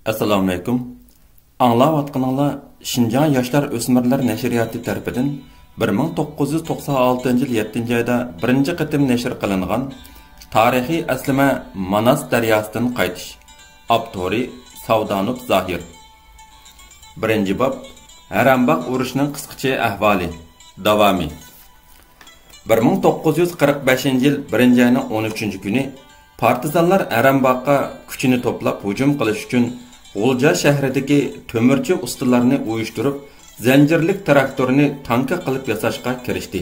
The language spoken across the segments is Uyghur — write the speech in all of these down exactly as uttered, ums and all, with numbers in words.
ئەسسالامۇئەلەيكۇم. ئاڭلاۋاتقىنىڭلار شىنجاڭ ياشلار ئۆسمۈرلەر نەشرىياتى تەرىپىدىن بىر مىڭ توققۇز يۈز توقسان ئالتىنچى يىل يەتتىنچى ئايدا بىرىنچى قېتىم نەشر قىلىنغان تارىخىي ئەسلىمە ماناس دەرياسىدىن قايتىش. ئاپتورى ساۋدانۇپ زاھىر. بىرىنچى باب، ھەرەمباغ ئۇرۇشىنىڭ قىسقىچە ئەھۋالى. داۋامى. بىر مىڭ توققۇز يۈز قىرىق بەشىنچى يىل بىرىنچى ئاينىڭ ئون ئۈچىنچى كۈنى پارتىزانلار ھەرەمباغقا كۈچىنى توپلاپ ھۇجۇم قىلىش ئۈچۈن غۇلجا شەھىرىدىكى تۆمۈرچى ئۇستىلارنى ئۇيۇشتۇرۇپ، زەنجىرلىك تىراكتورنى تانكا قىلىپ ياساشقا كىرىشتى.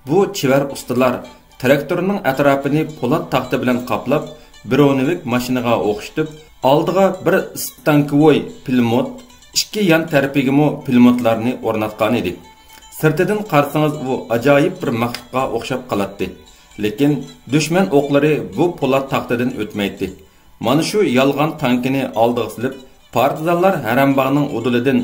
بۇ چېۋەر ئۇستىلار تىراكتورنىڭ ئەتراپىنى پولات تاختا بىلەن قاپلاپ، برونېۋىك ماشىنىغا ئوخشىتىپ، ئالدىغا بىر ستانكىۋوي پىلىموت، ئىككى يان تەرىپىگىمۇ پىلىموتلارنى ئورناتقانىدى. سىرتىدىن قارىسىڭىز، ئۇ ئاجايىپ بىر مەخلۇققا ئوخشاپ قالاتتى. لېكىن دۈشمەن ئوقلىرى بۇ پولات تاختىدىن ئۆتمەيتتى. مانا شۇ يالغان تانكىنى ئالدىغا سېلىپ، پارتىزانلار ھەرەمباغنىڭ ئۇدۇلىدىن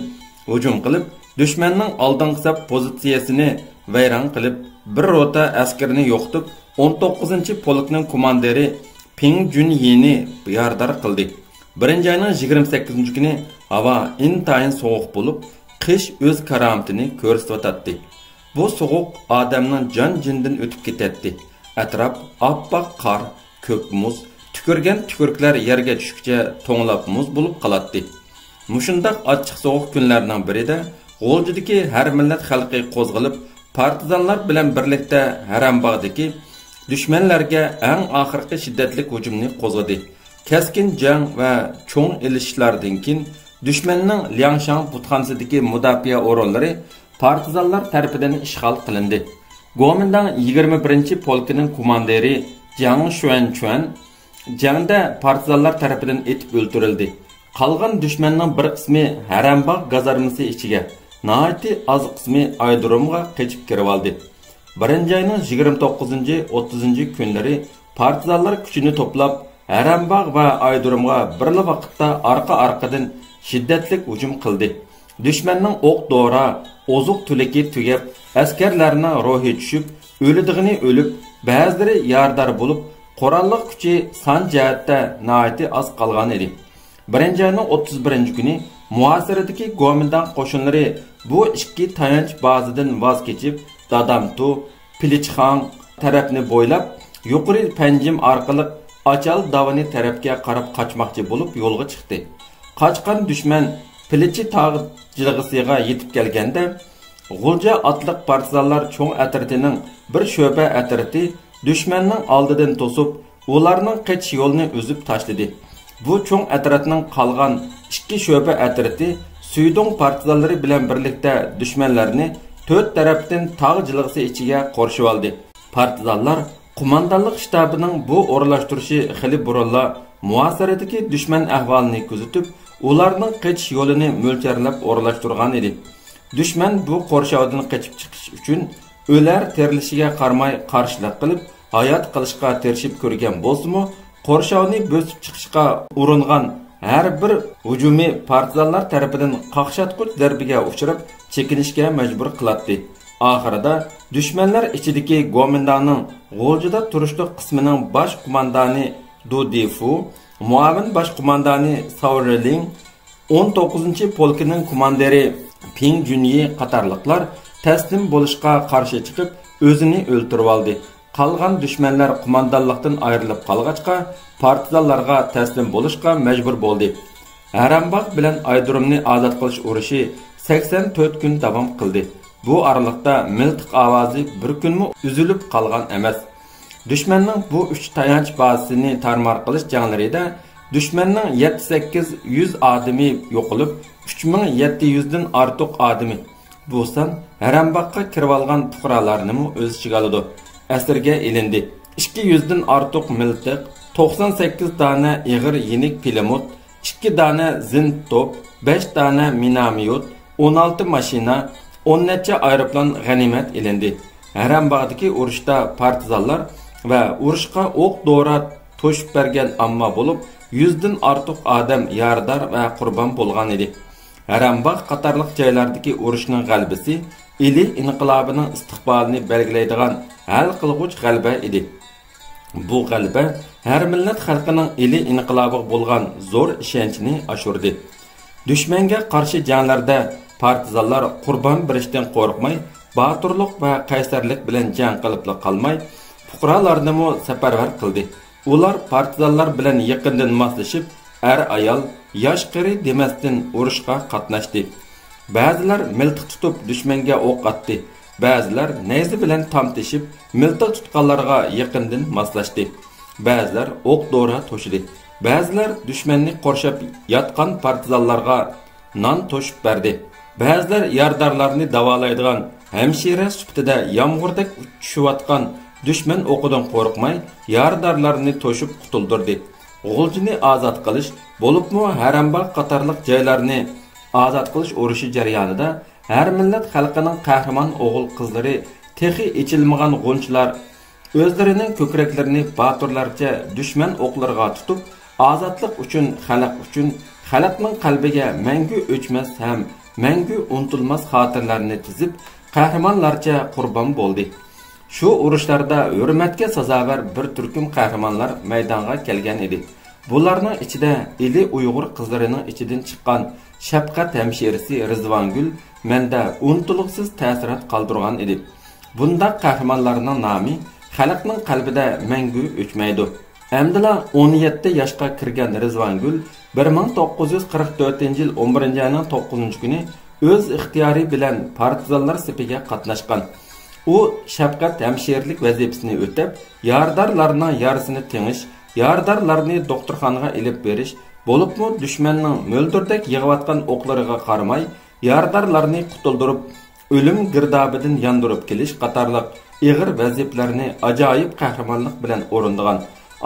ھۇجۇم قىلىپ، دۈشمەننىڭ ئالدىنقى سەپ پوزىتسىيەسىنى ۋەيران قىلىپ، بىر روتا ئەسكىرىنى يوقىتىپ، ئون توققۇزىنچى پولكنىڭ كوماندىرى پىڭ جۈنيىنى يارىدار قىلدى. بىرىنچى ئاينىڭ يىگىرمە سەككىزىنچى كۈنى ھاۋا ئىنتايىن سوغۇق بولۇپ، قىش ئۆز كارامىتىنى كۆرسىتىۋاتاتتى. بۇ سوغۇق ئادەمنىڭ جان-جېنىدىن ئۆتۈپ كېتەتتى. ئەتراپ ئاپئاق قار، كۆك مۇز، تۈكۈرگەن تۈكۈرۈكلەر يەرگە چۈشكىچە توڭلاپ مۇز بولۇپ قالاتتى. مۇشۇنداق ئاچچىق سوغۇق كۈنلەرنىڭ بىرىدە غۇلجىدىكى ھەر مىللەت خەلقى قوزغىلىپ، پارتىزانلار بىلەن بىرلىكتە ھەرەمباغدىكى دۈشمەنلەرگە ئەڭ ئاخىرقى شىددەتلىك ھۇجۇمنى قوزغىدى. كەسكىن جەڭ ۋە چوڭ ئېلىشىشلاردىن كېيىن، دۈشمەننىڭ لياڭشاڭ بۇتخانىسىدىكى مۇداپىئە ئورۇنلىرى پارتىزانلار تەرىپىدىن ئىشغال قىلىندى. گومىنداڭ يىگىرمە بىرىنچى پولكىنىڭ كوماندىرى جياڭ شۈەنچۈەن جەڭدە پارتىزانلار تەرىپىدىن ئېتىپ ئۆلتۈرۈلدى. قالغان دۈشمەننىڭ بىر قىسمى ھەرەمباغ گازارمىسى ئىچىگە، ناھايىتى ئاز قىسمى ئايرودرومغا قېچىپ كىرىۋالدى. بىرىنچى ئاينىڭ يىگىرمە توققۇزىنچى، ئوتتۇزىنچى كۈنلىرى پارتىزانلار كۈچىنى توپلاپ، ھەرەمباغ ۋە ئايرودرومغا بىرلا ۋاقىتتا ئارقا-ئارقىدىن شىددەتلىك ھۇجۇم قىلدى. دۈشمەننىڭ ئوق-دورا، ئوزۇق-تۈلۈكى تۈگەپ، ئەسكەرلەرنىڭ روھى چۈشۈپ، ئۆلىدىغىنى ئۆلۈپ، بەزىلىرى يارىدار بولۇپ، قوراللىق كۈچى سان جەھەتتە ناھايىتى ئاز قالغان ئىدى. بىرىنچى ئاينىڭ ئوتتۇز بىرىنچى كۈنى مۇھاسىرىدىكى گومىنداڭ قوشۇنلىرى بۇ ئىككى تايانچ بازىدىن ۋاز كېچىپ، دادامتۇ، پىلىچخاڭ تەرەپنى بويلاپ، يۇقىرى پەنجىم ئارقىلىق ئاچال داۋىنى تەرەپكە قاراپ قاچماقچى بولۇپ يولغا چىقتى. قاچقان دۈشمەن پىلىچى تاغ جىلغىسىغا يېتىپ كەلگەندە، غۇلجا ئاتلىق پارتىزانلار چوڭ ئەترىتىنىڭ بىر شۆبە ئەترىتى دۈشمەننىڭ ئالدىدىن توسۇپ، ئۇلارنىڭ قېچىش يولىنى ئۈزۈپ تاشلىدى. بۇ چوڭ ئەترەتنىڭ قالغان ئىككى شۆبە ئەترىتى سۈيدۇڭ پارتىزانلىرى بىلەن بىرلىكتە دۈشمەنلەرنى تۆت تەرەپتىن تاغ جىلغىسى ئىچىگە قورشىۋالدى. پارتىزانلار قوماندانلىق شتابىنىڭ بۇ ئورۇنلاشتۇرۇشى خېلى بۇرۇنلا مۇھاسىرىدىكى دۈشمەن ئەھۋالىنى كۆزىتىپ، ئۇلارنىڭ قېچىش يولىنى مۆلچەرلەپ ئورۇنلاشتۇرغان ئىدى. دۈشمەن بۇ قورشاۋدىن قېچىپ چىقىش ئۈچۈن ئۆلەر تىرىلىشىگە قارىماي قارشىلىق قىلىپ، ھايات قېلىشقا تىرىشىپ كۆرگەن بولسىمۇ، قورشاۋنى بۆسۈپ چىقىشقا ئۇرۇنغان ھەر بىر ھۇجۇمى پارتىزانلار تەرىپىدىن قاقشاتقۇچ زەربىگە ئۇچراپ، چېكىنىشكە مەجبۇر قىلاتتى. ئاخىرىدا دۈشمەنلەر ئىچىدىكى گومىنداڭنىڭ غۇلجىدا تۇرۇشلۇق قىسمىنىڭ باش قوماندانى دۇ دىفۇ، مۇئاۋىن باش قوماندانى ساۋ رېلىڭ، ئون توققۇزىنچى پولكىنىڭ كوماندىرى پىڭ جۈنيى قاتارلىقلار تەسلىم بولۇشقا قارشى چىقىپ، ئۆزىنى ئۆلتۈرۈۋالدى. قالغان دۈشمەنلەر قوماندانلىقتىن ئايرىلىپ قالغاچقا، پارتىزانلارغا تەسلىم بولۇشقا مەجبۇر بولدى. ھەرەمباغ بىلەن ئايرودرومنى ئازاد قىلىش ئۇرۇشى سەكسەن تۆت كۈن داۋام قىلدى. بۇ ئارىلىقتا مىلتىق ئاۋازى بىر كۈنمۇ ئۈزۈلۈپ قالغان ئەمەس. دۈشمەننىڭ بۇ ئۈچ تايانچ بازىسىنى تارمار قىلىش جەڭلىرىدە دۈشمەننىڭ يەتتە سەككىز يۈز ئادىمى يوقىلىپ، ئۈچ مىڭ يەتتە يۈزدىن ئارتۇق ئادىمى، بۇ سان ھەرەمباغقا كىرىۋالغان پۇقرالارنىمۇ ئۆز ئىچىگە ئالىدۇ، ئەسىرگە ئېلىندى. ئىككى يۈزدىن ئارتۇق مىلتىق، توقسان سەككىز دانە ئېغىر يېنىك پىلىموت، ئىككى دانە زىند توپ، بەش دانە مىناميوت، ئون ئالتە ماشىنا، ئون نەچچە ئايروپىلان غەنىيمەت ئېلىندى. ھەرەمباغدىكى ئۇرۇشتا پارتىزانلار ۋە ئۇرۇشقا ئوق-دورا توشۇپ بەرگەن ئامما بولۇپ، يۈزدىن ئارتۇق ئادەم يارىدار ۋە قۇربان بولغان ئىدى. ھەرەمباغ قاتارلىق جايلاردىكى ئۇرۇشنىڭ غەلىبىسى ئىلى ئىنقىلابىنىڭ ئىستىقبالىنى بەلگىلەيدىغان ھەل قىلغۇچ غەلىبە ئىدى. بۇ غەلىبە ھەر مىللەت خەلقىنىڭ ئىلى ئىنقىلابىغا بولغان زور ئىشەنچىنى ئاشۇردى. دۈشمەنگە قارشى جەڭلەردە پارتىزانلار قۇربان بېرىشتىن قورقماي، باتۇرلۇق ۋە قەيسەرلىك بىلەن جەڭ قىلىپلا قالماي، پۇقرالارنىمۇ سەپەرۋەر قىلدى. ئۇلار پارتىزانلار بىلەن يېقىندىن ماسلىشىپ، ئەر-ئايال، ياش-قېرى دېمەستىن ئۇرۇشقا قاتناشتى. بەزىلەر مىلتىق تۇتۇپ دۈشمەنگە ئوق ئاتتى، بەزىلەر نەيزە بىلەن تام تېشىپ، مىلتىق تۇتقانلارغا يېقىندىن ماسلاشتى. بەزىلەر ئوق-دورا توشىدى. بەزىلەر دۈشمەننى قورشاپ ياتقان پارتىزانلارغا نان توشۇپ بەردى. بەزىلەر يارىدارلارنى داۋالايدىغان ھەمشىرە سۈپىتىدە يامغۇردەك چۈشۈۋاتقان دۈشمەن ئوقىدىن قورقماي، يارىدارلارنى توشۇپ قۇتۇلدۇردى. غۇلجىنى ئازاد قىلىش، بولۇپمۇ ھەرەمباغ قاتارلىق جايلارنى ئازاد قىلىش ئۇرۇشى جەريانىدا ھەر مىللەت خەلقىنىڭ قەھرىمان ئوغۇل-قىزلىرى، تېخى ئېچىلمىغان غۇنچىلار، ئۆزلىرىنىڭ كۆكرەكلىرىنى باتۇرلارچە دۈشمەن ئوقلىرىغا تۇتۇپ، ئازادلىق ئۈچۈن، خەلق ئۈچۈن، خەلقنىڭ قەلبىگە مەڭگۈ ئۆچمەس ھەم مەڭگۈ ئۇنتۇلماس خاتىرىلەرنى تىزىپ، قەھرىمانلارچە قۇربان بولدى. شۇ ئۇرۇشلاردا ھۆرمەتكە سازاۋەر بىر تۈركۈم قەھرىمانلار مەيدانغا كەلگەن ئىدى. بۇلارنىڭ ئىچىدە ئىلى ئۇيغۇر قىزلىرىنىڭ ئىچىدىن چىققان شەپقەت ھەمشىرىسى رىزۋانگۈل مەندە ئۇنتۇلغۇسىز تەسىرات قالدۇرغان ئىدى. بۇنداق قەھرىمانلارنىڭ نامى خەلقنىڭ قەلبىدە مەڭگۈ ئۆچمەيدۇ. ئەمدىلا ئون يەتتە ياشقا كىرگەن رىزۋانگۈل بىر مىڭ توققۇز يۈز قىرىق تۆتىنچى يىل ئون بىرىنچى ئاينىڭ توققۇزىنچى كۈنى ئۆز ئىختىيارى بىلەن پارتىزانلار سېپىگە قاتناشقان. ئۇ شەپقەت ھەمشىرىلىك ۋەزىپىسىنى ئۆتەپ، يارىدارلارنىڭ يارىسىنى تېڭىش، يارىدارلارنى دوختۇرخانىغا ئېلىپ بېرىش، بولۇپمۇ دۈشمەننىڭ مۆلدۈردەك يېغىۋاتقان ئوقلىرىغا قارىماي، يارىدارلارنى قۇتۇلدۇرۇپ، ئۆلۈم گىردابىدىن ياندۇرۇپ كېلىش قاتارلىق ئېغىر ۋەزىپىلەرنى ئاجايىپ قەھرىمانلىق بىلەن ئورۇندىغان،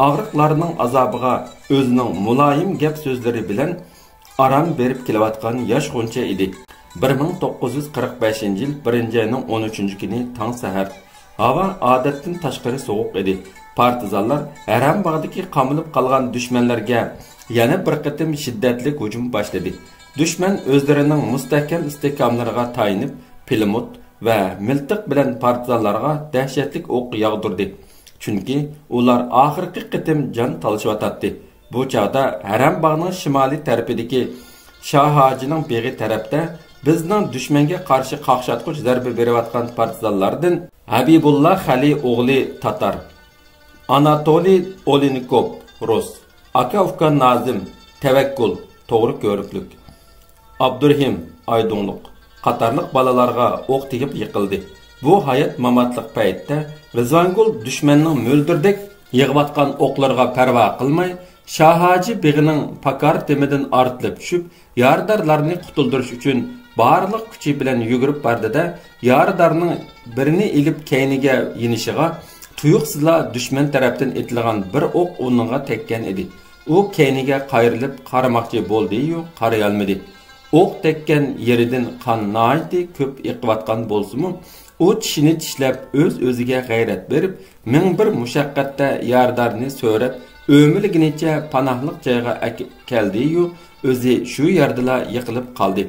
ئاغرىقلارنىڭ ئازابىغا ئۆزىنىڭ مۇلايىم گەپ سۆزلىرى بىلەن ئارام بېرىپ كېلىۋاتقان ياش غۇنچە ئىدى. بىر مىڭ توققۇز يۈز قىرىق بەشىنچى يىل بىرىنچى ئاينىڭ ئون ئۈچىنچى كۈنى تاڭ سەھەر. ھاۋا ئادەتتىن تاشقىرى سوغۇق ئىدى. پارتىزانلار ھەرەمباغدىكى قامىلىپ قالغان دۈشمەنلەرگە يەنە بىر قېتىم شىددەتلىك ھۇجۇم باشلىدى. دۈشمەن ئۆزلىرىنىڭ مۇستەھكەم ئىستىھكاملىرىغا تايىنىپ، پىلىموت ۋە مىلتىق بىلەن پارتىزانلارغا دەھشەتلىك ئوق ياغدۇردى. چۈنكى ئۇلار ئاخىرقى قېتىم جان تالىشىۋاتاتتى. بۇ چاغدا ھەرەمباغنىڭ شىمالىي تەرىپىدىكى شاھاجىنىڭ بېغى تەرەپتە بىزنىڭ دۈشمەنگە قارشى قاقشاتقۇچ زەربە بېرىۋاتقان پارتىزانلاردىن ھەبىبۇللا خەلى ئوغلى تاتار، ئاناتولىي ئولېنكوف رۇس، ئاكا-ئۇكا نازىم، تەۋەككۈل، توغرا كۆرۈكلۈك، ئابدۇرېھىم، ئايدۇڭلۇق قاتارلىق بالىلارغا ئوق تېگىپ يىقىلدى. بۇ ھايات-ماماتلىق پەيتتە رىزۋانگۈل دۈشمەننىڭ مۆلدۈردەك يېغىۋاتقان ئوقلىرىغا پەرۋا قىلماي، شاھاجى بېغىنىڭ پاكار تېمىدىن ئارتىلىپ چۈشۈپ، يارىدارلارنى قۇتۇلدۇرۇش ئۈچۈن بارلىق كۈچى بىلەن يۈگۈرۈپ باردى-دە، يارىدارنىڭ بىرىنى ئېلىپ كەينىگە يېنىشىغا تۇيۇقسىزلا دۈشمەن تەرەپتىن ئېتىلغان بىر ئوق ئۇنىڭغا تەگكەن ئىدى. ئۇ كەينىگە قايرىلىپ قارىماقچى بولدى-يۇ، قارىيالمىدى. ئوق تەگكەن يېرىدىن قان ناھايىتى كۆپ ئېقىۋاتقان بولسىمۇ، ئۇ چىشىنى چىشلەپ، ئۆز-ئۆزىگە غەيرەت بېرىپ، مىڭ بىر مۇشەققەتتە يارىدارنى سۆرەپ، ئۆمىلىگىنىچە پاناھلىق جايغا ئەك-، كەلدى-يۇ، ئۆزى شۇ يەردىلا يىقىلىپ قالدى.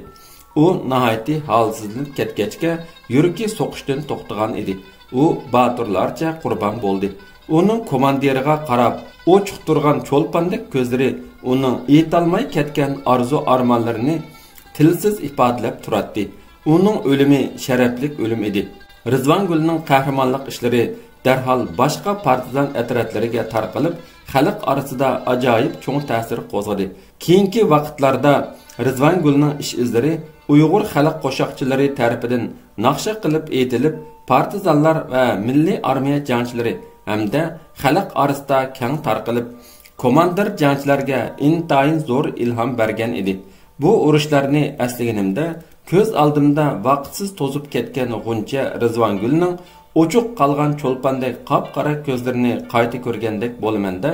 ئۇ ناھايىتى ھالسىزلىنىپ كەتكەچكە، يۈرىكى سوقۇشتىن توختىغان ئىدى. ئۇ باتۇرلارچە قۇربان بولدى. ئۇنىڭ كوماندىرىغا قاراپ ئوچۇق تۇرغان چولپاندەك كۆزلىرى ئۇنىڭ ئېيتالماي كەتكەن ئارزۇ-ئارمانلىرىنى تىلسىز ئىپادىلەپ تۇراتتى. ئۇنىڭ ئۆلۈمى شەرەپلىك ئۆلۈم ئىدى. رىزۋانگۈلنىڭ قەھرىمانلىق ئىشلىرى دەرھال باشقا پارتىزان ئەترەتلىرىگە تارقىلىپ، خەلق ئارىسىدا ئاجايىپ چوڭ تەسىر قوزغىدى. كېيىنكى ۋاقىتلاردا رىزۋانگۈلنىڭ ئىش-ئىزلىرى ئۇيغۇر خەلق قوشاقچىلىرى تەرىپىدىن ناخشا قىلىپ ئېيتىلىپ، پارتىزانلار ۋە مىللىي ئارمىيە جەڭچىلىرى ھەمدە خەلق ئارىسىدا كەڭ تارقىلىپ، كوماندىر جەڭچىلەرگە ئىنتايىن زور ئىلھام بەرگەن ئىدى. بۇ ئۇرۇشلارنى ئەسلىگىنىمدە، كۆز ئالدىمدا ۋاقىتسىز توزۇپ كەتكەن غۇنچە رىزۋانگۈلنىڭ ئوچۇق قالغان چولپاندەك قاپقارا كۆزلىرىنى قايتا كۆرگەندەك بولىمەن-دە،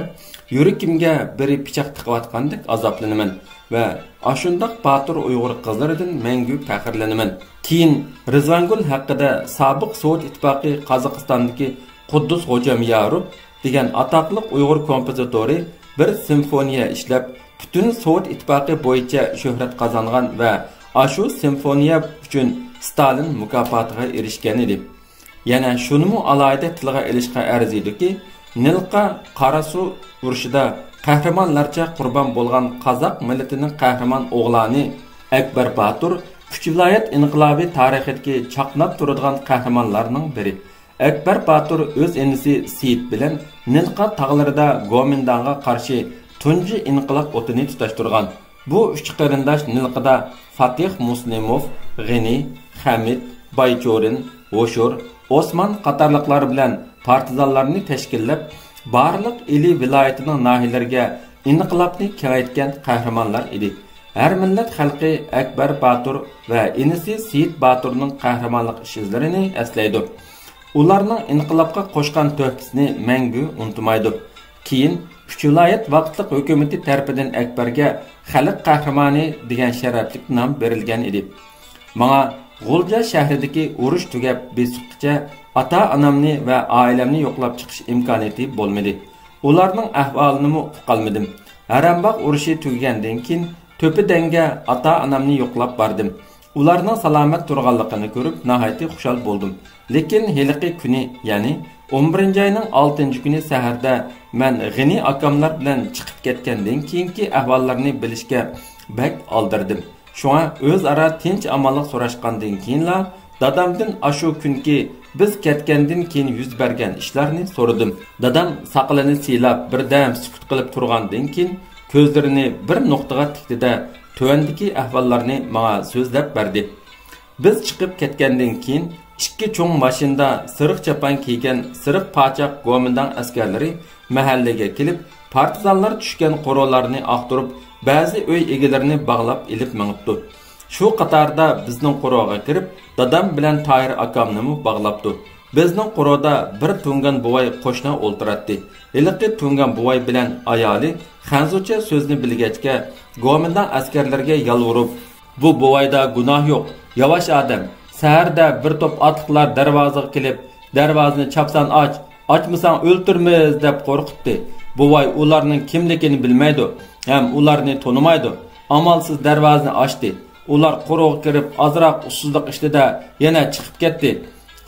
يۈرىكىمگە بىرى پىچاق تىقىۋاتقاندەك ئازابلىنىمەن ۋە ئاشۇنداق باتۇر ئۇيغۇر قىزلىرىدىن مەڭگۈ پەخىرلىنىمەن. كېيىن رىزۋانگۈل ھەققىدە سابىق سوۋېت ئىتتىپاقى قازاقىستاندىكى قۇددۇس خوجامياروف دېگەن ئاتاقلىق ئۇيغۇر كومپوزىتورى بىر سىمفونىيە ئىشلەپ، پۈتۈن سوۋېت ئىتتىپاقى بويىچە شۆھرەت قازانغان ۋە ئاشۇ سىمفونىيە ئۈچۈن ستالىن مۇكاپاتىغا ئېرىشكەن ئىدى. يەنە شۇنىمۇ ئالاھىدە تىلغا ئېلىشقا ئەرزىيدۇكى، نىلقا قاراسۇ ئۇرۇشىدا قەھرىمانلارچە قۇربان بولغان قازاق مىللىتىنىڭ قەھرىمان ئوغلانى ئەكبەر باتۇر ئۈچ ۋىلايەت ئىنقىلابى تارىخىدىكى چاقناپ تۇرىدىغان قەھرىمانلارنىڭ بىرى. ئەكبەر باتۇر ئۆز ئىنىسى سېيىت بىلەن نىلقا تاغلىرىدا گومىنداڭغا قارشى تۇنجى ئىنقىلاب ئوتىنى تۇتاشتۇرغان. بۇ ئۈچ قېرىنداش نىلقىدا فاتىھ مۇسلىموف، غېنى، خەمىت، بايچورىن، ھوشۇر، ئوسمان قاتارلىقلار بىلەن پارتىزانلارنى تەشكىللەپ، بارلىق ئىلى ۋىلايىتىنىڭ ناھىيىلىرىگە ئىنقىلابنى كېڭەيتكەن قەھرىمانلار ئىدى. ھەر مىللەت خەلقى ئەكبەر باتۇر ۋە ئىنىسى سېيىت باتۇرنىڭ قەھرىمانلىق ئىش-ئىزلىرىنى ئەسلەيدۇ. ئۇلارنىڭ ئىنقىلابقا قوشقان تۆھپىسىنى مەڭگۈ ئۇنتۇمايدۇ. كېيىن ئۈچ ۋىلايەت ۋاقىتلىق ھۆكۈمىتى تەرىپىدىن ئەكبەرگە خەلق قەھرىمانى دېگەن شەرەپلىك نام بېرىلگەن ئىدى. ماڭا غۇلجا شەھىرىدىكى ئۇرۇش تۈگەپ بېسىققىچە ئاتا-ئانامنى ۋە ئائىلەمنى يوقلاپ چىقىش ئىمكانىيىتى بولمىدى. ئۇلارنىڭ ئەھۋالىنىمۇ ئۇقالمىدىم. ھەرەمباغ ئۇرۇشى تۈگىگەندىن كېيىن، تۆپىدەڭگە ئاتا-ئانامنى يوقلاپ باردىم. ئۇلارنىڭ سالامەت تۇرغانلىقىنى كۆرۈپ، ناھايىتى خۇشال بولدۇم. لېكىن ھېلىقى كۈنى، يەنى ئون بىرىنچى ئاينىڭ ئالتىنچى كۈنى سەھەردە مەن غېنى ئاكاملار بىلەن چىقىپ كەتكەندىن كېيىنكى ئەھۋاللارنى بىلىشكە بەك ئالدىرىدىم. شۇڭا ئۆزئارا تىنچ-ئامانلىق سوراشقاندىن كېيىنلا، دادامدىن ئاشۇ كۈنكى بىز كەتكەندىن كېيىن يۈز بەرگەن ئىشلارنى سورىدىم. دادام ساقىلىنى سىيلاپ، بىردەم سۈكۈت قىلىپ تۇرغاندىن كېيىن، كۆزلىرىنى بىر نۇقتىغا تىكتى-دە، تۆۋەندىكى ئەھۋاللارنى ماڭا سۆزلەپ بەردى. بىز چىقىپ كەتكەندىن كېيىن، ئىككى چوڭ ماشىنىدا سېرىق چاپان كىيگەن سېرىق پاچاق گومىنداڭ ئەسكەرلىرى مەھەللىگە كېلىپ، پارتىزانلار چۈشكەن قورۇلارنى ئاختۇرۇپ، بەزى ئۆي ئىگىلىرىنى باغلاپ ئېلىپ مېڭىپتۇ. شۇ قاتاردا بىزنىڭ قورۇغا كىرىپ، دادام بىلەن تاھىر ئاكامنىمۇ باغلاپتۇ. بىزنىڭ قورۇدا بىر تۇڭگان بوۋاي قوشنا ئولتۇراتتى. ھېلىقى تۇڭگان بوۋاي بىلەن ئايالى خەنزۇچە سۆزنى بىلگەچكە، گومىنداڭ ئەسكەرلىرىگە يالۋۇرۇپ، بۇ بوۋايدا گۇناھ يوق، ياۋاش ئادەم. سەھەردە بىر توپ ئاتلىقلار دەرۋازىغا كېلىپ، دەرۋازىنى چاپسان ئاچ، ئاچمىساڭ ئۆلتۈرىمىز دەپ قورقۇتتى. بوۋاي ئۇلارنىڭ كىملىكىنى بىلمەيدۇ ھەم ئۇلارنى تونۇمايدۇ. ئامالسىز دەرۋازىنى ئاچتى. ئۇلار قورۇغا كىرىپ ئازراق ئۇسسۇزلۇق ئىچىدە يەنە چىقىپ كەتتى.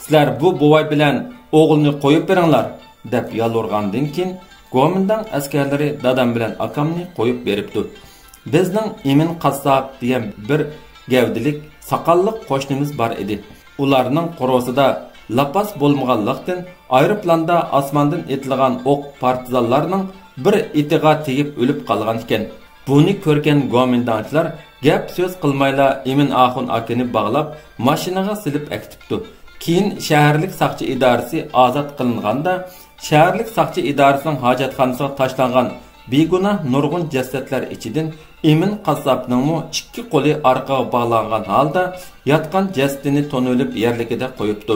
سىلەر بۇ بوۋاي بىلەن ئوغلىنى قويۇپ بېرىڭلار، دەپ يالۋۇرغاندىن كېيىن، گومىنداڭ ئەسكەرلىرى دادام بىلەن ئاكامنى قويۇپ بېرىپتۇ. بىزنىڭ ئىمىن قاسساپ دېگەن بىر گەۋدىلىك، ساقاللىق قوشنىمىز بار ئىدى. ئۇلارنىڭ قورۇسىدا لاپاس بولمىغانلىقتىن، ئايروپىلاندا ئاسماندىن ئېتىلغان ئوق پارتىزانلارنىڭ بىر ئېتىغا تېگىپ ئۆلۈپ قالغان ئىكەن. بۇنى كۆرگەن گومىنداڭچىلار گەپ-سۆز قىلمايلا ئىمىن ئاخۇن ئاكىنى باغلاپ، ماشىنىغا سېلىپ ئەكېتىپتۇ. كېيىن شەھەرلىك ساقچى ئىدارىسى ئازاد قىلىنغاندا، شەھەرلىك ساقچى ئىدارىسىنىڭ ھاجەتخانىسىغا تاشلانغان بىگۇناھ نۇرغۇن جەسەتلەر ئىچىدىن ئىمىن قاسساپنىڭمۇ ئىككى قولى ئارقىغا باغلانغان ھالدا ياتقان جەسىتىنى تونۇۋېلىپ يەرلىكىدە قويۇپتۇ.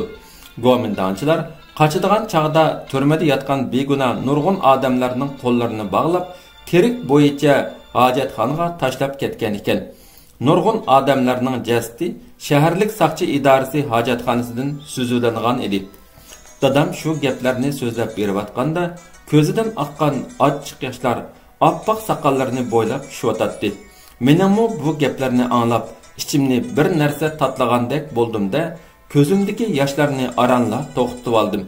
گومىنداڭچىلار قاچىدىغان چاغدا تۈرمىدە ياتقان بىگۇناھ نۇرغۇن ئادەملەرنىڭ قوللىرىنى باغلاپ، تىرىك بويىچە ھاجەتخانىغا تاشلاپ كەتكەن ئىكەن. نۇرغۇن ئادەملەرنىڭ جەسىتى شەھەرلىك ساقچى ئىدارىسى ھاجەتخانىسىدىن سۈزۈۋېلىنغان ئىدى. دادام شۇ گەپلەرنى سۆزلەپ بېرىۋاتقاندا، كۆزىدىن ئاققان ئاچچىق ياشلار ئاپئاق ساقاللىرىنى بويلاپ چۈشۈۋاتاتتى. مېنىڭمۇ بۇ گەپلەرنى ئاڭلاپ، ئىچىمنى بىر نەرسە تاتلىغاندەك بولدۇم-دە، كۆزۈمدىكى ياشلارنى ئارانلا توختىتىۋالدىم.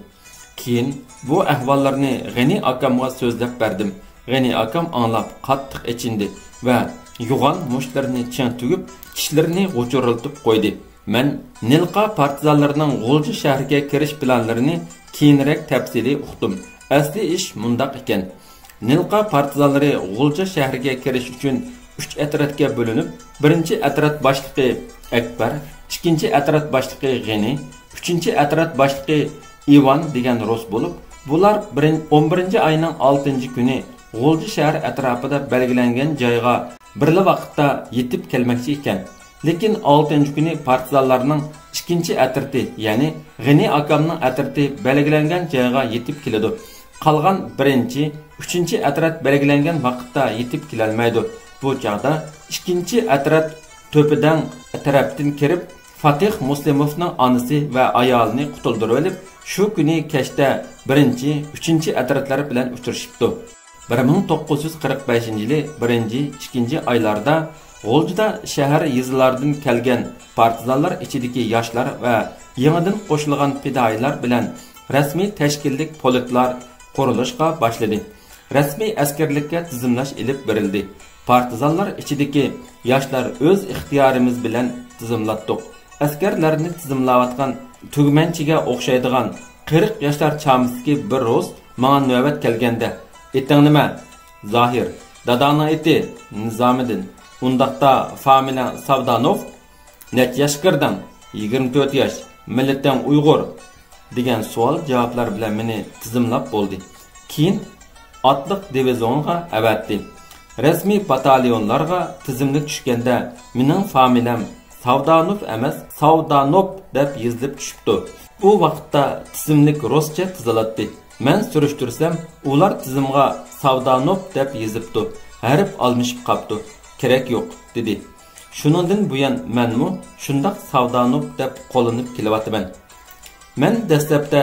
كېيىن بۇ ئەھۋاللارنى غېنى ئاكامغا سۆزلەپ بەردىم. غېنى ئاكام ئاڭلاپ قاتتىق ئېچىندى ۋە يوغان مۇشتلىرىنى چىڭ تۈگۈپ، چىشلىرىنى غۇچۇرلىتىپ قويدى. مەن نىلقا پارتىزانلىرىنىڭ غۇلجا شەھىرىگە كىرىش پىلانلىرىنى كېيىنرەك تەپسىلىي ئۇقتۇم. ئەسلى ئىش مۇنداق ئىكەن. نىلقا پارتىزانلىرى غۇلجا شەھىرىگە كىرىش ئۈچۈن ئۈچ ئەترەتكە بۆلۈنۈپ، بىرىنچى ئەترەت باشلىقى ئەكبەر، ئىككىنچى ئەترەت باشلىقى غېنى، ئۈچىنچى ئەترەت باشلىقى ئىۋان دېگەن رۇس بولۇپ، بۇلار بىرىن-، ئون بىرىنچى ئاينىڭ ئالتىنچى كۈنى غۇلجا شەھەر ئەتراپىدا بەلگىلەنگەن جايغا بىرلا ۋاقىتتا يېتىپ كەلمەكچى ئىكەن. لېكىن ئالتىنچى كۈنى پارتىزانلارنىڭ ئىككىنچى ئەترىتى، يەنى غېنى ئاكامنىڭ ئەترىتى بەلگىلەنگەن جايغا يېتىپ كېلىدۇ. قالغان بىرىنچى، ئۈچىنچى ئەترەت بەلگىلەنگەن ۋاقىتتا يېتىپ كېلەلمەيدۇ. بۇ چاغدا ئىككىنچى ئەترەت تۆپىدەڭ تەرەپتىن كىرىپ، فاتىھ مۇسلىموفنىڭ ئانىسى ۋە ئايالىنى قۇتۇلدۇرۇۋېلىپ، شۇ كۈنى كەچتە بىرىنچى، ئۈچىنچى ئەترەتلەر بىلەن ئۇچرىشىپتۇ. بىر مىڭ توققۇز يۈز قىرىق بەشىنچى يىلى بىرىنچى، ئىككىنچى ئايلاردا غۇلجىدا شەھەر، يېزىلاردىن كەلگەن پارتىزانلار ئىچىدىكى ياشلار ۋە يېڭىدىن قوشۇلغان پىدائىيلار بىلەن رەسمىي تەشكىللىك پولكلار، قۇرۇلۇشقا باشلىدى. رەسمىي ئەسكەرلىككە تىزىملاش ئېلىپ بېرىلدى. پارتىزانلار ئىچىدىكى ياشلار ئۆز ئىختىيارىمىز بىلەن تىزىملاتتۇق. ئەسكەرلەرنى تىزىملاۋاتقان تۈگمەنچىگە ئوخشايدىغان قىرىق ياشلار چامىسىدىكى بىر رۇس ماڭا نۆۋەت كەلگەندە، «ئېتىڭ نېمە؟» «زاھىر.» «داداڭنىڭ ئېتى؟» «نىزامىدىن.» «ئۇنداقتا فامىلەڭ ساۋدانوف؟» «نەچچە ياشقا كىردىڭ؟» «يىگىرمە تۆت ياش.» «مىللىتىڭ ئۇيغۇر؟» دېگەن سوئال-جاۋابلار بىلەن مېنى تىزىملاپ بولدى. كېيىن ئاتلىق دىۋىزىيونغا ئەۋەتتى. رەسمىي باتاليونلارغا تىزىملىك چۈشكەندە مېنىڭ فامىلەم ساۋدانوف ئەمەس، ساۋدانوپ دەپ يېزىلىپ چۈشۈپتۇ. ئۇ ۋاقىتتا تىزىملىك رۇسچە تىزىلاتتى. مەن سۈرۈشتۈرسەم، ئۇلار تىزىمغا ساۋدانوپ دەپ يېزىپتۇ، ھەرپ ئالمىشىپ قاپتۇ. «كېرەك يوق» دېدى. شۇنىڭدىن بۇيان مەنمۇ شۇنداق ساۋدانوف دەپ قوللىنىپ كېلىۋاتىمەن. مەن دەسلەپتە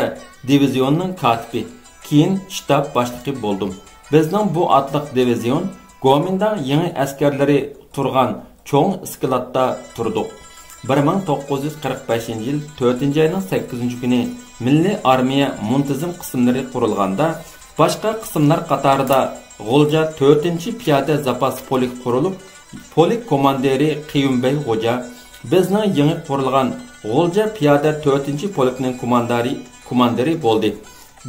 دىۋىزىيوننىڭ كاتىپى، كېيىن شتاب باشلىقى بولدۇم. بىزنىڭ بۇ ئاتلىق دىۋىزىيون گومىنداڭ يېڭى ئەسكەرلىرى تۇرغان چوڭ ئىسكىلاتتا تۇردۇق. بىر مىڭ توققۇز يۈز قىرىق بەشىنچى يىل تۆتىنچى ئاينىڭ سەككىزىنچى كۈنى مىللىي ئارمىيە مۇنتىزىم قىسىملىرى قۇرۇلغاندا، باشقا قىسىملار قاتارىدا غۇلجا تۆتىنچى پىيادە زاپاس پولكى قۇرۇلۇپ، پولك كوماندىرى قېيۇمبەي غوجا بىزنىڭ يېڭى قۇرۇلغان غۇلجا پىيادە تۆتىنچى پولكنىڭ كوماندارى، كوماندىرى بولدى.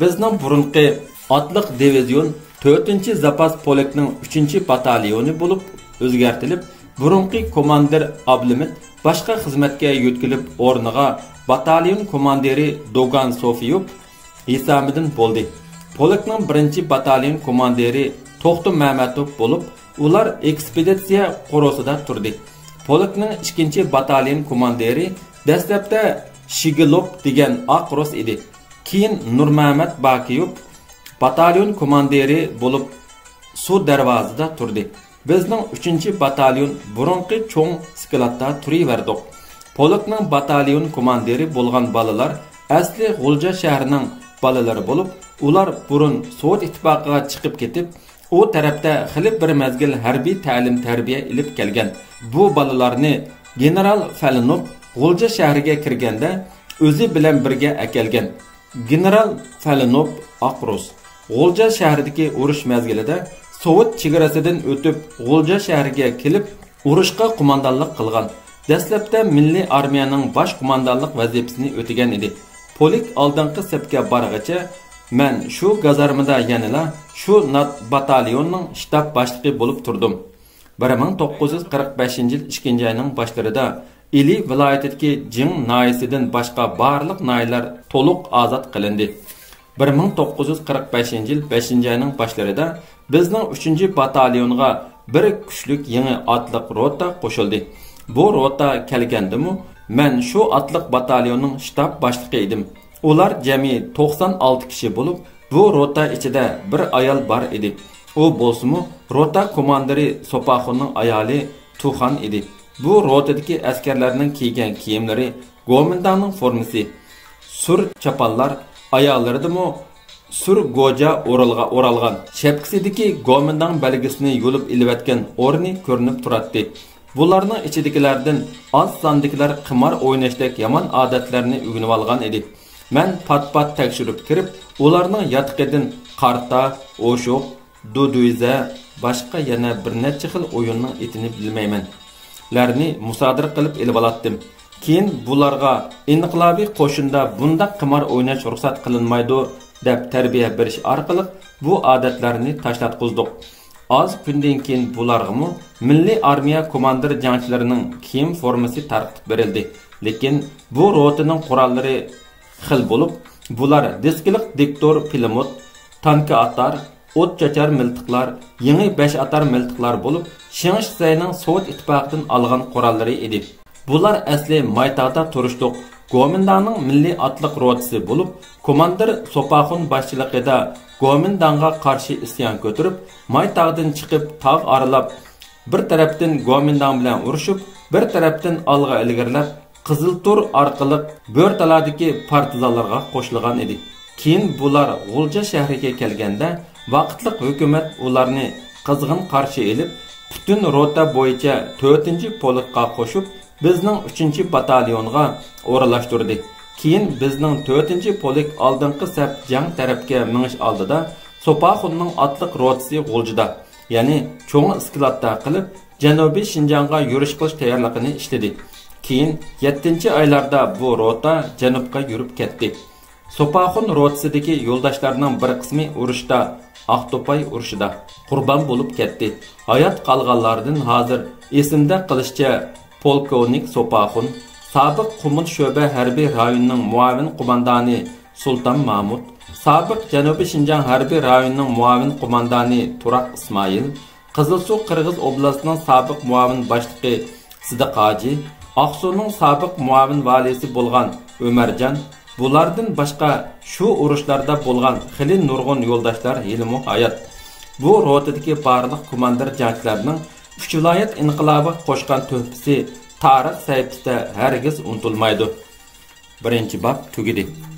بىزنىڭ بۇرۇنقى ئاتلىق دىۋىزىيون تۆتىنچى زاپاس پولكنىڭ ئۈچىنچى باتاليونى بولۇپ ئۆزگەرتىلىپ، بۇرۇنقى كوماندىر ئابلىمىت باشقا خىزمەتكە يۆتكىلىپ، ئورنىغا باتاليون كوماندىرى دوگان سوفىيوف ھېسامىدىن بولدى. پولكنىڭ بىرىنچى باتاليون كوماندىرى توختى مەمەتوف بولۇپ، ئۇلار ئېكسپېدىتسىيە قورۇسىدا تۇردى. پولكنىڭ ئىككىنچى باتاليون كوماندىرى دەسلەپتە شىگېلوپ دېگەن ئاق رۇس ئىدى. كېيىن نۇرمەمەت باكىيوف باتاليون كوماندىرى بولۇپ سۇ دەرۋازىدا تۇردى. بىزنىڭ ئۈچىنچى باتاليون بۇرۇنقى چوڭ سكلاتتا تۇرۇۋەردۇق. پولكنىڭ باتاليون كوماندىرى بولغان بالىلار ئەسلى غۇلجا شەھىرىنىڭ بالىلىرى بولۇپ، ئۇلار بۇرۇن سوۋېت ئىتتىپاقىغا چىقىپ كېتىپ، ئۇ تەرەپتە خېلى بىر مەزگىل ھەربىي تەلىم-تەربىيە ئېلىپ كەلگەن. بۇ بالىلارنى گېنېرال فەلىنوف غۇلجا شەھىرىگە كىرگەندە ئۆزى بىلەن بىرگە ئەكەلگەن. گېنېرال فەلىنوف ئاق رۇس. غۇلجا شەھىرىدىكى ئۇرۇش مەزگىلىدە سوۋېت چېگراسىدىن ئۆتۈپ، غۇلجا شەھىرىگە كېلىپ، ئۇرۇشقا قوماندانلىق قىلغان. دەسلەپتە مىللىي ئارمىيەنىڭ باش قوماندانلىق ۋەزىپىسىنى ئۆتىگەن ئىدى. پولك ئالدىنقى سەپكە بارغىچە، مەن شۇ گازارمىدا يەنىلا شۇ نات-، باتاليوننىڭ شتاب باشلىقى بولۇپ تۇردۇم. بىر مىڭ توققۇز يۈز قىرىق بەشىنچى يىل ئىككىنچى ئاينىڭ باشلىرىدا ئىلى ۋىلايىتىدىكى جىڭ ناھىيەسىدىن باشقا بارلىق ناھىيەلەر تولۇق ئازاد قىلىندى. بىر مىڭ توققۇز يۈز قىرىق بەشىنچى يىل بەشىنچى ئاينىڭ باشلىرىدا بىزنىڭ ئۈچىنچى باتاليونغا بىر كۈچلۈك يېڭى ئاتلىق روتا قوشۇلدى. بۇ روتا كەلگەندىمۇ مەن شۇ ئاتلىق باتاليوننىڭ شتاب باشلىقى ئىدىم. ئۇلار جەمئىي توقسان ئالتە كىشى بولۇپ، بۇ روتا ئىچىدە بىر ئايال بار ئىدى. ئۇ بولسىمۇ روتا كوماندىرى سوپاخۇننىڭ ئايالى تۇخان ئىدى. بۇ روتىدىكى ئەسكەرلەرنىڭ كىيگەن كىيىملىرى گومىنداڭنىڭ فورمىسى. سۈر چاپانلار، ئاياغلىرىدىمۇ سۈر گوجا ئورالغا-، ئورالغان. شەپكىسىدىكى گومىنداڭ بەلگىسىنى يۇلۇپ ئېلىۋەتكەن ئورنى كۆرۈنۈپ تۇراتتى. بۇلارنىڭ ئىچىدىكىلەردىن ئاز ساندىكىلەر قىمار ئويناشتەك يامان ئادەتلەرنى ئۆگىنىۋالغان ئىدى. مەن پات-پات تەكشۈرۈپ كىرىپ، ئۇلارنىڭ ياتىقىدىن قارتا، ئوشۇق، دۇدۇيزە، باشقا يەنە بىر نەچچە خىل ئويۇننىڭ ئېتىنى بىلمەيمەن، لەرنى مۇسادىرە قىلىپ ئېلىۋالاتتىم. كېيىن بۇلارغا ئىنقىلابىي قوشۇندا بۇنداق قىمار ئويناش رۇخسەت قىلىنمايدۇ، دەپ تەربىيە بېرىش ئارقىلىق بۇ ئادەتلەرنى تاشلاتقۇزدۇق. ئاز كۈندىن كېيىن بۇلارغىمۇ مىللىي ئارمىيە كوماندىر جەڭچىلىرىنىڭ كىيىم فورمىسى تارقىتىپ بېرىلدى. لېكىن بۇ روتىنىڭ قوراللىرى خىل بولۇپ، بۇلار دىسكىلىق دىكتور پىلىموت، تانكا ئاتار، ئوت چاچار مىلتىقلار، يېڭى بەش ئاتار مىلتىقلار بولۇپ، شېڭ شىسەينىڭ سوۋېت ئىتتىپاقىدىن ئالغان قوراللىرى ئىدى. بۇلار ئەسلى مايتاغدا تۇرۇشلۇق گومىنداڭنىڭ مىللىي ئاتلىق روتىسى بولۇپ، كوماندىر سوپاخۇن باشچىلىقىدا گومىنداڭغا قارشى ئىسيان كۆتۈرۈپ، مايتاغدىن چىقىپ تاغ ئارىلاپ، بىر تەرەپتىن گومىنداڭ بىلەن ئۇرۇشۇپ، بىر تەرەپتىن ئالغا ئىلگىرىلەپ، قىزىلتۇر ئارقىلىق بۆرتالادىكى پارتىزانلارغا قوشۇلغان ئىدى. كېيىن بۇلار غۇلجا شەھىرىگە كەلگەندە، ۋاقىتلىق ھۆكۈمەت ئۇلارنى قىزغىن قارشى ئېلىپ، پۈتۈن روتا بويىچە تۆتىنچى پولكقا قوشۇپ، بىزنىڭ ئۈچىنچى باتاليونغا ئورۇنلاشتۇردى. كېيىن بىزنىڭ تۆتىنچى پولك ئالدىنقى سەپ جەڭ تەرەپكە مېڭىش ئالدىدا سوپاخۇننىڭ ئاتلىق روتىسى غۇلجىدا، يەنى چوڭ ئىسكىلاتتا قىلىپ، جەنۇبىي شىنجاڭغا يۈرۈش قىلىش تەييارلىقىنى ئىشلىدى. كېيىن يەتتىنچى ئايلاردا بۇ روتا جەنۇبقا يۈرۈپ كەتتى. سوپاخۇن روتىسىدىكى يولداشلارنىڭ بىر قىسمى ئۇرۇشتا، ئاقتوپاي ئۇرۇشىدا قۇربان بولۇپ كەتتى. ھايات قالغانلاردىن ھازىر ئېسىمدە قېلىشىچە، پولكوۋنىك سوپاخۇن، سابىق قۇمۇل شۆبە ھەربىي رايونىنىڭ مۇئاۋىن قوماندانى سۇلتان مامۇت، سابىق جەنۇبىي شىنجاڭ ھەربىي رايونىنىڭ مۇئاۋىن قوماندانى تۇراق ئىسمائىل، قىزىلسۇ قىرغىز ئوبلاستىنىڭ سابىق مۇئاۋىن باشلىقى سىدىق ھاجى، ئاقسۇنىڭ سابىق مۇئاۋىن ۋالىيسى بولغان ئۆمەرجان، بۇلاردىن باشقا شۇ ئۇرۇشلاردا بولغان خېلى نۇرغۇن يولداشلار ھېلىمۇ ھايات. بۇ روتىدىكى بارلىق كوماندىر جەڭچىلەرنىڭ ئۈچ ۋىلايەت ئىنقىلابىغا قوشقان تۆھپىسى تارىخ سەھىپىسىدە ھەرگىز ئۇنتۇلمايدۇ. بىرىنچى باب تۈگىدى.